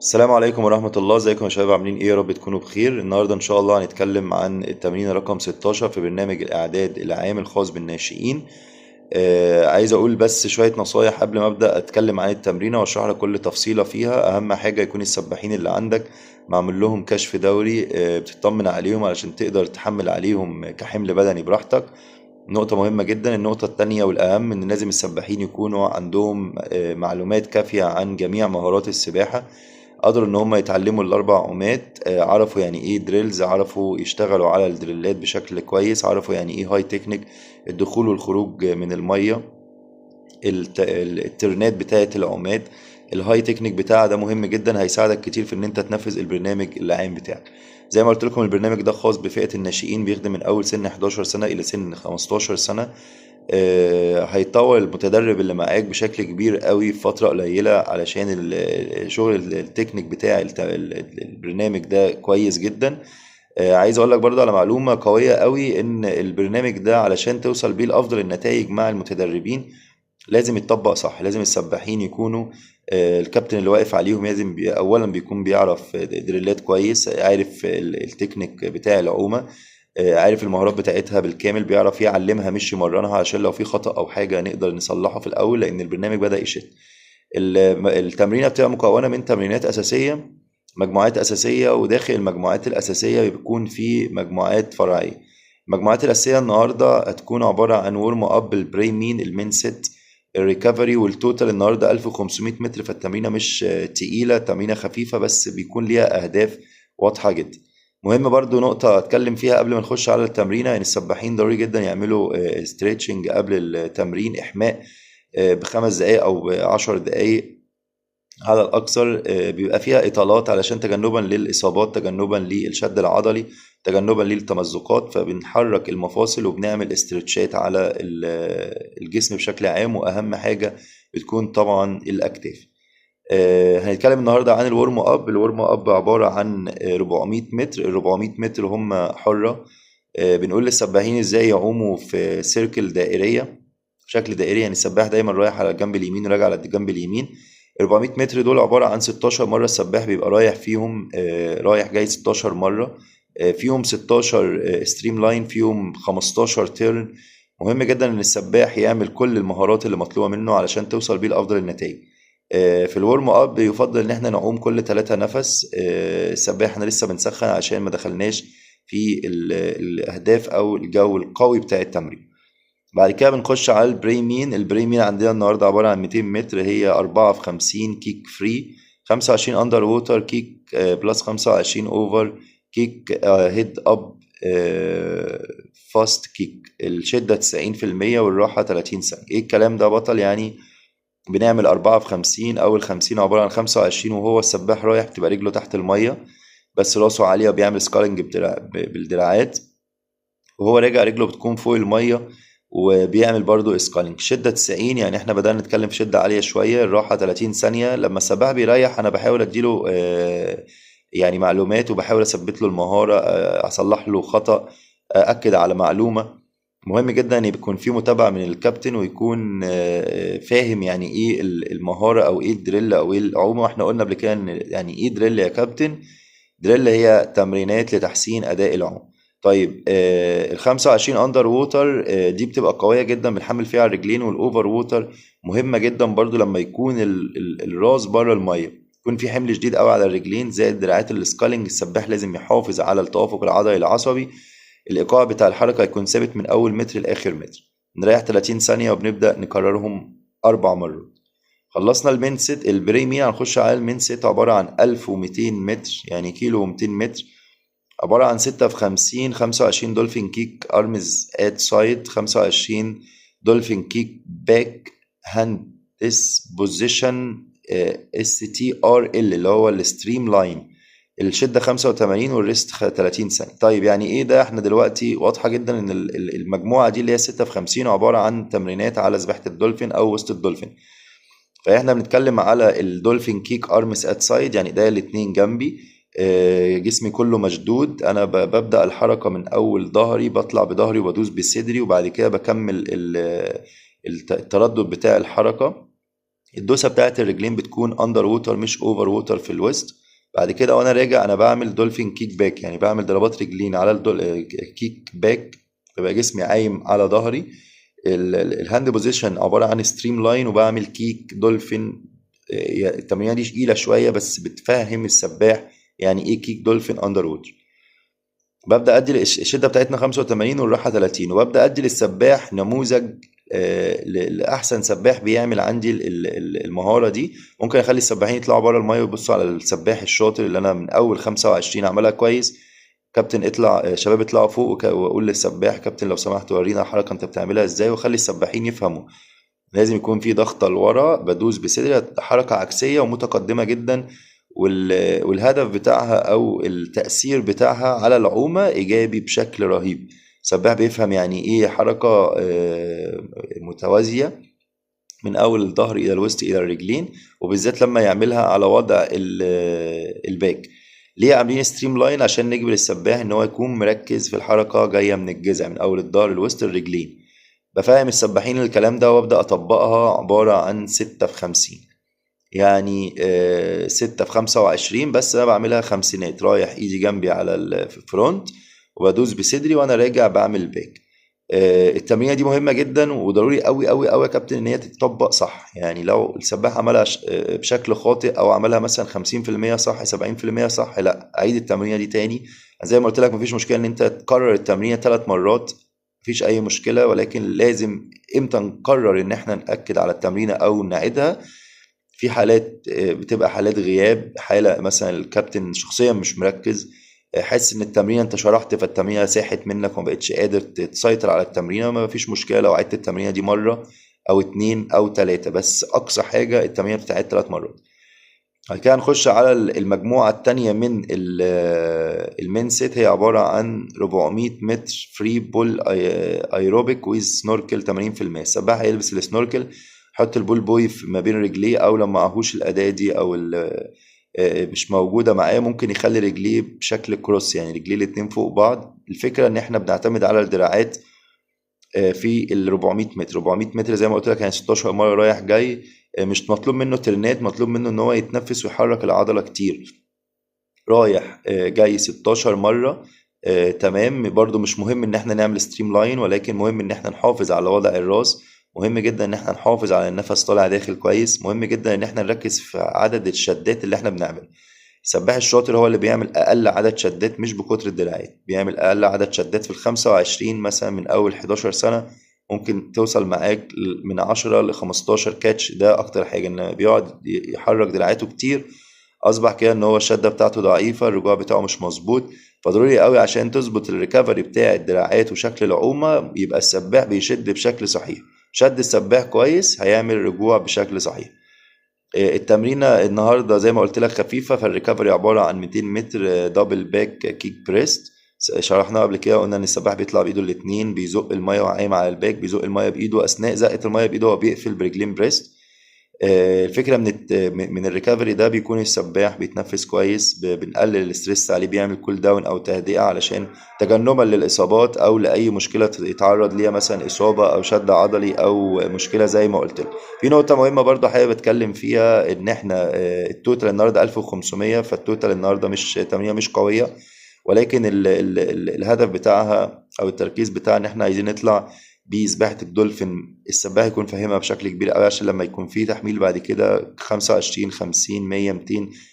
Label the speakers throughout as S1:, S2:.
S1: السلام عليكم ورحمة الله. ازيكم يا شباب؟ عاملين ايه؟ يا رب تكونوا بخير. النهاردة ان شاء الله هنتكلم عن التمرين رقم 16 في برنامج الاعداد العام الخاص بالناشئين. عايز اقول بس شوية نصايح قبل ما ابدأ اتكلم عن التمرينة واشرح لك كل تفصيلة فيها. اهم حاجة يكون السباحين اللي عندك معمول لهم كشف دوري، بتطمن عليهم علشان تقدر تحمل عليهم كحمل بدني براحتك. نقطة مهمة جدا. النقطة التانية والأهم إن لازم السباحين يكونوا عندهم معلومات كافية عن جميع مهارات السباحة، قدروا إن هم يتعلموا الأربع عومات، عرفوا يعني إيه drills، عرفوا يشتغلوا على ال drill ات بشكل كويس، عرفوا يعني إيه high technique، الدخول والخروج من المية، ال turn ات بتاعة العومات، ال high technique بتاعها ده مهم جدا، هيساعدك كتير في إن أنت تنفذ البرنامج العام بتاعك. زي ما قلت لكم البرنامج ده خاص بفئة الناشئين، بيخدم من أول سن 11 سنة إلى سن 15 سنة. هيطور المتدرب اللي معاك بشكل كبير قوي في فترة قليلة، علشان شغل التكنيك بتاع البرنامج ده كويس جدا. عايز اقول لك برضه على معلومة قوية قوي، ان البرنامج ده علشان توصل بيه لأفضل النتائج مع المتدربين لازم يتطبق صح. لازم السباحين يكونوا، الكابتن اللي واقف عليهم لازم اولا بيكون بيعرف drill ات كويس، عارف التكنيك بتاع العومة، عارف المهارات بتاعتها بالكامل، بيعرف يعلمها مش يمرنها، عشان لو في خطأ او حاجة نقدر نصلحه في الاول، لان البرنامج بدأ يشد. التمرينة بتبقى مكونة من تمرينات أساسية، مجموعات أساسية، وداخل المجموعات الأساسية بيكون في مجموعات فرعية. المجموعات الأساسية النهاردة هتكون عبارة عن warm up، ال pre-main، ال main set، ال recovery، وال total النهارده 1500 متر. فالتمرينة مش تقيلة، تمرينة خفيفة بس بيكون ليها أهداف واضحة جدا. مهم برضو نقطة أتكلم فيها قبل ما نخش على التمرينة، إن السباحين ضروري جدا يعملوا stretching قبل التمرين، إحماء، ب5 دقايق أو ب10 دقايق على الأكثر. بيبقى فيها إطالات علشان تجنبا للإصابات، تجنبا للشد العضلي، تجنبا للتمزقات، فبنحرك المفاصل وبنعمل stretch ات على الجسم بشكل عام، وأهم حاجة بتكون طبعا الأكتاف. هنتكلم النهارده عن ال warm up. ال warm up عباره عن 400 متر. ال 400 متر هم حره. بنقول للسباحين ازاي يعوموا في circle دائريه، بشكل دائري، يعني السباح دايما رايح على الجنب اليمين وراجع على الجنب اليمين. 400 متر دول عباره عن 16 مره السباح بيبقى رايح فيهم، رايح جاي 16 مره، فيهم 16 streamline، فيهم 15 turn. مهم جدا ان السباح يعمل كل المهارات اللي مطلوبه منه علشان توصل بيه لافضل النتائج. في ال warm up يفضل ان احنا نعوم كل 3 نفس. السباح احنا لسه بنسخن عشان ما دخلناش في الاهداف او الجو القوي بتاع التمرين. بعد كده بنخش على ال pre-main. ال pre-main عندنا النهارده عباره عن 200 متر، هي 4 في 50 kick free، 25 under water kick، plus 25 over kick، head up، fast kick. الشده تسعين في المية والراحه تلاتين ثانيه. ايه الكلام ده بطل؟ يعني بنعمل 4 في 50، أول 50 عبارة عن 25 وهو السباح رايح بتبقى رجله تحت المية بس راسه عالية، وبيعمل sculling بالدراعات، وهو راجع رجله بتكون فوق المية وبيعمل برضو sculling. شدة 90، يعني احنا بدأنا نتكلم في شدة عالية شوية. الراحة 30 ثانية. لما السباح بيريح أنا بحاول أديله، معلومات، وبحاول أثبت له المهارة، أصلح له خطأ، أأكد على معلومة. مهم جدا ان يكون في متابعة من الكابتن، ويكون فاهم يعني ايه المهارة او ايه ال drill او ايه العومة. واحنا قلنا قبل كده ان يعني ايه drill يا كابتن؟ drill هي تمرينات لتحسين اداء العوم. ال 25 under water، دي بتبقى قوية جدا، بنحمل فيها على الرجلين. وال over water مهمة جدا برضو لما يكون الراس بره المية، يكون في حمل شديد قوي على الرجلين زائد دراعات ال sculling. السباح لازم يحافظ على التوافق العضلي العصبي، الإيقاع بتاع الحركة يكون ثابت من أول متر لآخر متر. نريح 30 ثانية وبنبدأ نكررهم 4 مرات. خلصنا ال main set، ال pre-main، هنخش على ال main set. عبارة عن 1200 متر، يعني كيلو ومتين متر، عبارة عن 6 في 50، 25 dolphin kick arms at side، 25 dolphin kick back hands position STRL اللي هو ال streamline. الشدة 85 وال rest 30 ثانية. يعني ايه ده؟ احنا دلوقتي واضحة جدا ان المجموعة دي اللي هي 6 في 50 عبارة عن تمرينات على سباحة الدولفين او وسط الدولفين. فاحنا بنتكلم على ال dolphin kick arms at side، يعني ايديا الاتنين جنبي، جسمي كله مشدود، انا ببدأ الحركة من اول ظهري، بطلع بظهري وبدوس بصدري، وبعد كده بكمل التردد بتاع الحركة. الدوسه بتاعت الرجلين بتكون under water مش over water في الوسط. بعد كده وانا راجع انا بعمل dolphin kick back، يعني بعمل ضربات رجلين على الدول kick back، بيبقى جسمي عايم على ظهري. ال hand position عبارة عن streamline، وبعمل kick dolphin. التمرينه دي تقيلة شوية بس بتفهم السباح يعني ايه kick dolphin under water. ببدا ادي الشدة بتاعتنا 85 والراحة 30، وببدا ادي للسباح نموذج لاحسن سباح بيعمل عندي المهارة دي. ممكن اخلي السباحين يطلعوا بره المية ويبصوا على السباح الشاطر اللي انا من اول 25 عملها كويس. كابتن اطلع، شباب اطلعوا فوق، واقول للسباح كابتن لو سمحت ورينا الحركة انت بتعملها ازاي، واخلي السباحين يفهموا. لازم يكون في ضغطه لورا، بدوس بصدري، حركة عكسية ومتقدمه جدا، والهدف بتاعها او التاثير بتاعها على العومه ايجابي بشكل رهيب. السباح بيفهم يعني ايه حركة متوازية من اول الظهر الى الوسط الى الرجلين، وبالذات لما يعملها على وضع ال back. ليه عاملين streamline؟ عشان نجبر السباح ان هو يكون مركز في الحركة جاية من الجذع من اول الظهر الوسط الرجلين. بفهم السباحين الكلام ده وابدا اطبقها عبارة عن 6 في 50، يعني 6 في 25، بس انا بعملها خمسينات، رايح ايدي جنبي على ال front وبدوس بصدري وانا راجع بعمل back. التمرينه دي مهمة جدا وضروري قوي قوي قوي يا كابتن ان هي تتطبق صح. يعني لو السباح عملها بشكل خاطئ او عملها مثلا 50% صح 70% صح، لا عيد التمرينه دي تاني. زي ما قلت لك مفيش مشكلة ان انت تكرر التمرينه 3 مرات، مفيش اي مشكلة، ولكن لازم امتى نقرر ان احنا ناكد على التمرينه او نعيدها. في حالات بتبقى حالات غياب، حاله مثلا الكابتن شخصيا مش مركز، حاسس ان التمرينه انت شرحت فالتمرينه ساحت منك وما بقتش قادر تسيطر على التمرينه، ما فيش مشكلة لو عدت التمرينه دي مرة او 2 او 3، بس اقصى حاجة التمرينه بتتعاد 3 مرات. بعد كده هنخش على المجموعة الثانية من ال main set، هي عبارة عن 400 متر free pull aerobic with snorkel 80%. السباح هيلبس السنوركل، يحط ال pull buoy ما بين رجليه، او لو معهوش الاداة دي او مش موجودة معاه ممكن يخلي رجليه بشكل cross، يعني رجليه الاتنين فوق بعض. الفكرة ان احنا بنعتمد على الدراعات في ال 400 متر. 400 متر زي ما قلت لك يعني 16 مرة رايح جاي، مش مطلوب منه ترنات، مطلوب منه ان هو يتنفس ويحرك العضلة كتير. رايح جاي 16 مرة، تمام. برضو مش مهم ان احنا نعمل streamline، ولكن مهم ان احنا نحافظ على وضع الراس، مهم جدا ان احنا نحافظ على النفس طالع داخل كويس، مهم جدا ان احنا نركز في عدد الشدات اللي احنا بنعمله. السباح الشاطر هو اللي بيعمل اقل عدد شدات، مش بكتر الدراعات، بيعمل اقل عدد شدات في ال25 مثلا من اول 11 سنة، ممكن توصل معاك من 10 ل 15 catch، ده اكتر حاجة. ان بيقعد يحرك دراعاته كتير، اصبح كده ان هو الشدة بتاعته ضعيفة، الرجوع بتاعه مش مظبوط. فضروري قوي عشان تظبط ال recovery بتاع الدراعات وشكل العومة يبقى السباح بيشد بشكل صحيح. شد السباح كويس هيعمل رجوع بشكل صحيح. التمرينة النهاردة زي ما قلت لك خفيفة، فال recovery عبارة عن 200 متر double back kick breast، شرحناها قبل كده، قلنا ان السباح بيطلع بايده الاتنين، بيزق المية وعايم على ال back، بيزق المية بايده، اثناء زقة المية بايده هو بيقفل برجلين breast. الفكرة من ال recovery ده بيكون السباح بيتنفس كويس، بنقلل ال stress عليه، بيعمل cool down او تهدئة علشان تجنبا للاصابات او لاي مشكلة يتعرض ليها، مثلا اصابة او شد عضلي او مشكلة زي ما قلت لك. في نقطة مهمة برضه حابب اتكلم فيها، ان احنا ال total النهارده 1500، فال total النهارده مش تمرينة مش قوية، ولكن ال ال ال الهدف بتاعها او التركيز بتاعها ان احنا عايزين نطلع بسباحة الدولفين، السباح يكون فاهمها بشكل كبير قوي، عشان لما يكون في تحميل بعد كده 25 50 100 200،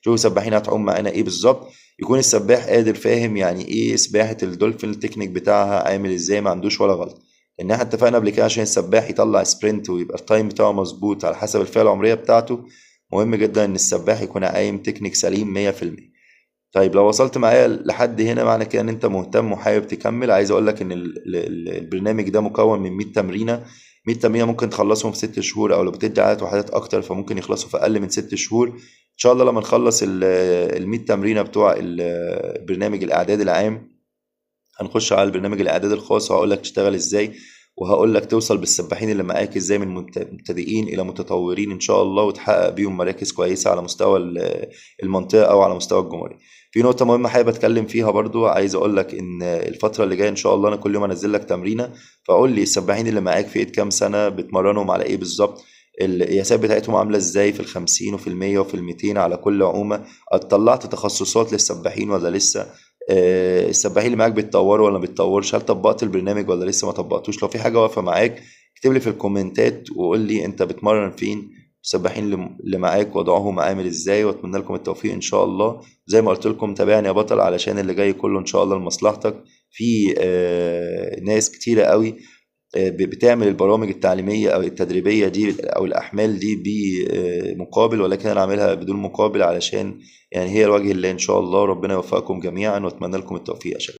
S1: شوفوا السباحين هتعوم معانا ايه بالظبط، يكون السباح قادر فاهم يعني ايه سباحة الدولفين، التكنيك بتاعها عامل ازاي، ما عندوش ولا غلط. ان احنا اتفقنا قبل كده عشان السباح يطلع sprint ويبقى ال time بتاعه مظبوط على حسب الفئة العمرية بتاعته، مهم جدا ان السباح يكون عايم تكنيك سليم 100%. طيب لو وصلت معايا لحد هنا معنى كده ان انت مهتم وحابب تكمل. عايز اقول لك ان البرنامج ده مكون من 100 تمرينه، 100 تمرينه ممكن تخلصهم في 6 شهور، او لو بتدي عدد وحدات اكتر فممكن يخلصوا في اقل من 6 شهور. ان شاء الله لما نخلص ال 100 تمرينه بتوع برنامج الاعداد العام هنخش على البرنامج الاعداد الخاص، وهقول لك تشتغل ازاي، وهقول لك توصل بالسباحين اللي معاك ازاي من مبتدئين الى متطورين ان شاء الله، وتحقق بيهم مراكز كويسة على مستوى المنطقة او على مستوى الجمهورية. في نقطة مهمة حابب اتكلم فيها برضو، عايز اقول لك ان الفترة اللي جاية ان شاء الله انا كل يوم انزل لك تمرينه، فقول لي السباحين اللي معاك في كام سنة، بتمرنهم على ايه بالظبط، القياسات بتاعتهم عاملة ازاي في 50 وفي 100 وفي 200 على كل عومة، طلعت تخصصات للسباحين ولا لسه، السباحين اللي معاك بيتطوروا ولا ما بيتطورش، هل طبقت البرنامج ولا لسه ما طبقتوش. لو في حاجة واقفة معاك اكتب لي في الكومنتات وقول لي انت بتمرن فين، السباحين اللي معاك وضعهم عامل ازاي، واتمنى لكم التوفيق ان شاء الله. زي ما قلت لكم تابعني يا بطل علشان اللي جاي كله ان شاء الله لمصلحتك. في ناس كتيرة قوي بتعمل البرامج التعليمية أو التدريبية دي أو الأحمال دي بمقابل، ولكن أنا عاملها بدون مقابل علشان يعني هي الوجه الله إن شاء الله. ربنا يوفقكم جميعا وأتمنى لكم التوفيق يا شباب.